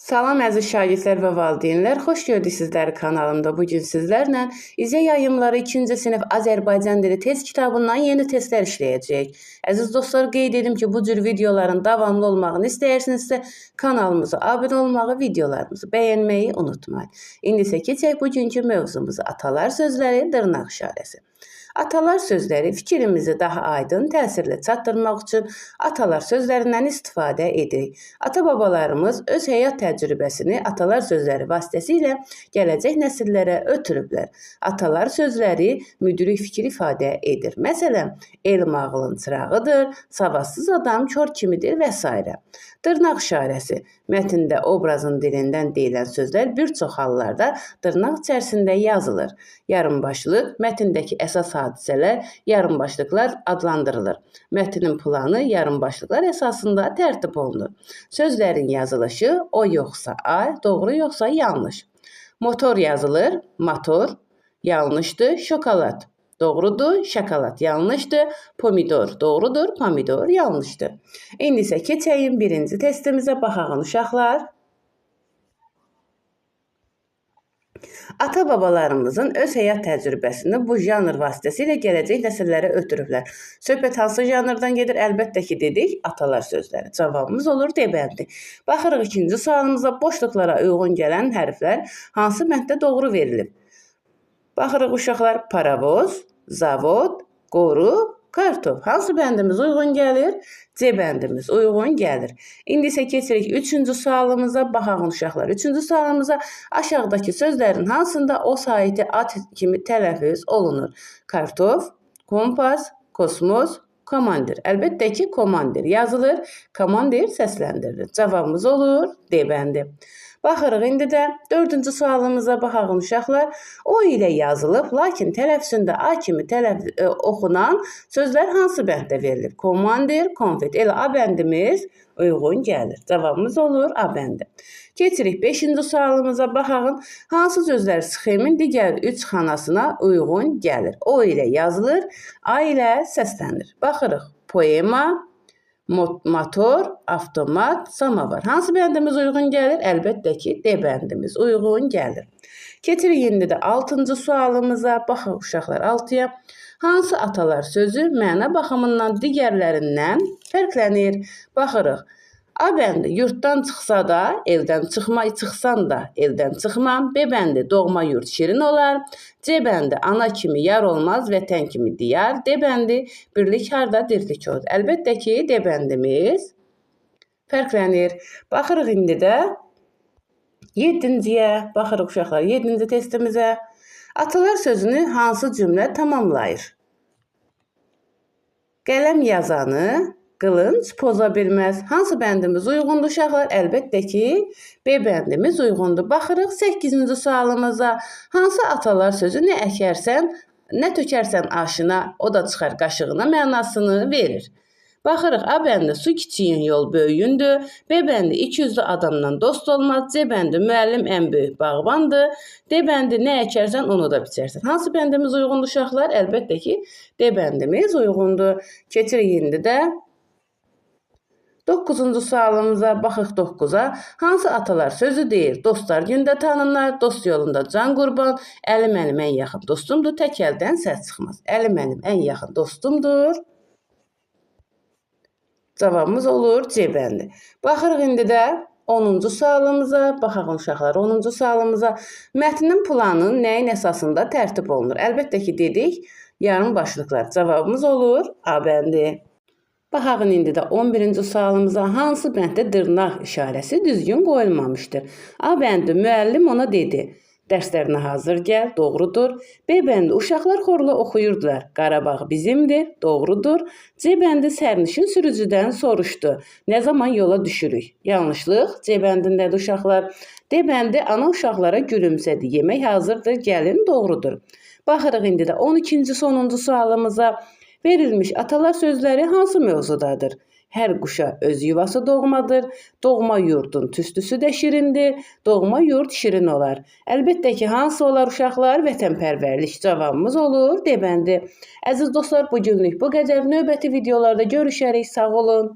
Salam əziz şagirdlər və valideynlər, xoş gördük sizləri kanalımda. Bu gün sizlərlə İzə Yayımları 2-ci sinif Azərbaycan dili test kitabından yeni testlər işləyəcəyik. Əziz dostlar, qeyd edim ki, bu cür videoların davamlı olmağını istəyirsinizsə kanalımıza abunə olmağı, videolarımızı bəyənməyi unutmayın. İndi isə keçək bugünkü mövzumuza: atalar sözləri, dırnaq işarəsi. Atalar sözləri fikrimizi daha aydın, təsirli çatdırmaq üçün atalar sözlərindən istifadə edirik. Ata-babalarımız öz həyat təcrübəsini atalar sözləri vasitəsilə gələcək nəsillərə ötürüblər. Atalar sözləri müdrik fikir ifadə edir. Məsələn, elm ağlın çırağıdır, savadsız adam kor kimidir və s. Dırnaq işarəsi. Mətndə obrazın dilindən deyilən sözlər bir çox hallarda dırnaq içərisində yazılır. Yarımbaşlıq mətndəki əsas hadisələr yarımbaşlıqlar adlandırılır. Mətnin planı yarımbaşlıqlar əsasında tərtib olunur. Sözlərin yazılışı o yoxsa a, doğru yoxsa yanlış. Motor yazılır, motor yanlışdır, şokolad doğrudur, şokolad yanlışdır, pomidor doğrudur, pomidor yanlışdır. İndi isə keçəyim birinci testimizə, baxağın uşaqlar. Ata-babalarımızın öz həyat təcrübəsini bu janr vasitəsilə gələcək nəsillərə ötürüblər. Söhbət hansı janrdan gedir? Əlbəttə ki, dedik, atalar sözləri. Cavabımız olur D bəndi. Baxırıq ikinci sualımıza, boşluqlara uyğun gələn hərflər hansı bənddə doğru verilib? Baxırıq uşaqlar, paravoz, zavod, qoru, kartof. Hansı bəndimiz uyğun gəlir? C bəndimiz uyğun gəlir. İndi isə keçirik üçüncü sualımıza. Baxaq uşaqlar, üçüncü sualımıza aşağıdakı sözlərin hansında o saiti at kimi tələffüz olunur? Kartof, kompas, kosmos, komandir. Əlbəttə ki, komandir yazılır, komandir səsləndirilir. Cavabımız olur D bəndi. Baxırıq indi də dördüncü sualımıza, baxaq uşaqlar. O ilə yazılıb, lakin tələffüzündə A kimi oxunan sözlər hansı bənddə verilib? Komandir, konfet. Elə A bəndimiz uyğun gəlir. Cavabımız olur A bəndi. Keçirik beşinci sualımıza, baxağın. Hansı sözlər sxemin digər üç xanasına uyğun gəlir? O ilə yazılır, A ilə səslənir. Baxırıq. Poema, motor, avtomat, samovar. Hansı bəndimiz uyğun gəlir? Əlbəttə ki, D bəndimiz uyğun gəlir. Keçirik indi də altıncı sualımıza. Baxaq uşaqlar altıya. Hansı atalar sözü məna baxımından digərlərindən fərqlənir? Baxırıq. A bəndi yurtdan çıxsa da eldən çıxma, çıxsan da eldən çıxmam. B bəndi doğma yurt şirin olar. C bəndi ana kimi yar olmaz, vətən kimi diyar. D bəndi birlik harda dirlik olur. Əlbəttə ki, D bəndimiz fərqlənir. Baxırıq indi də yeddinciyə. Baxırıq uşaqlar yedinci testimizə. Atalar sözünü hansı cümlə tamamlayır? Qələm yazanı qılınc poza bilməz. Hansı bəndimiz uyğundur uşaqlar? Əlbəttə ki, B bəndimiz uyğundur. Baxırıq 8-ci sualımıza. Hansı atalar sözü nə əkərsən, nə tökərsən aşına, o da çıxar qaşığına mənasını verir? Baxırıq, A bəndi su kiçiyin yol böyüyündür. B bəndi ikiyüzlü adamdan dost olmaz. C bəndi müəllim ən böyük bağbandır. D bəndi nə əkərsən onu da biçərsən. Hansı bəndimiz uyğundur uşaqlar? Əlbəttə ki, D bəndimiz uyğundur. Keçirik indi də 9-cu sualımıza, baxıq 9-a. Hansı atalar sözü deyir? Dostlar gündə tanınlar, dost yolunda can qurban, əli mənim ən yaxın dostumdur, tək əldən səs çıxmaz. Əli mənim ən yaxın dostumdur. Cavabımız olur C bəndi. Baxırıq indi də 10-cu sualımıza, baxaq uşaqlar 10-cu sualımıza. Mətnin planı nəyin əsasında tərtib olunur? Əlbəttə ki, dedik, yarım başlıqlar. Cavabımız olur A bəndi. Baxağın indi də 11-ci sualımıza, hansı bənddə dırnaq işarəsi düzgün qoyulmamışdır? A bəndi müəllim ona dedi, dərslərinə hazır gəl, doğrudur. B bəndi uşaqlar xorla oxuyurdular, Qarabağ bizimdir, doğrudur. C bəndi sərnişin sürücüdən soruşdu, nə zaman yola düşürük? Yanlışlıq C bəndindədir uşaqlar. D bəndi ana uşaqlara gülümsədi, yemək hazırdır, gəlin, doğrudur. Baxırıq indi də 12-ci sonuncu sualımıza. Verilmiş atalar sözləri hansı mövzudadır? Hər quşa öz yuvası doğmadır. Doğma yurdun tüstüsü də şirindir. Doğma yurd şirin olar. Əlbəttə ki, hansı olar uşaqlar? Vətənpərvərlik. Cavabımız olur D bəndi. Əziz dostlar, bugünlük bu qədər. Növbəti videolarda görüşərik. Sağ olun.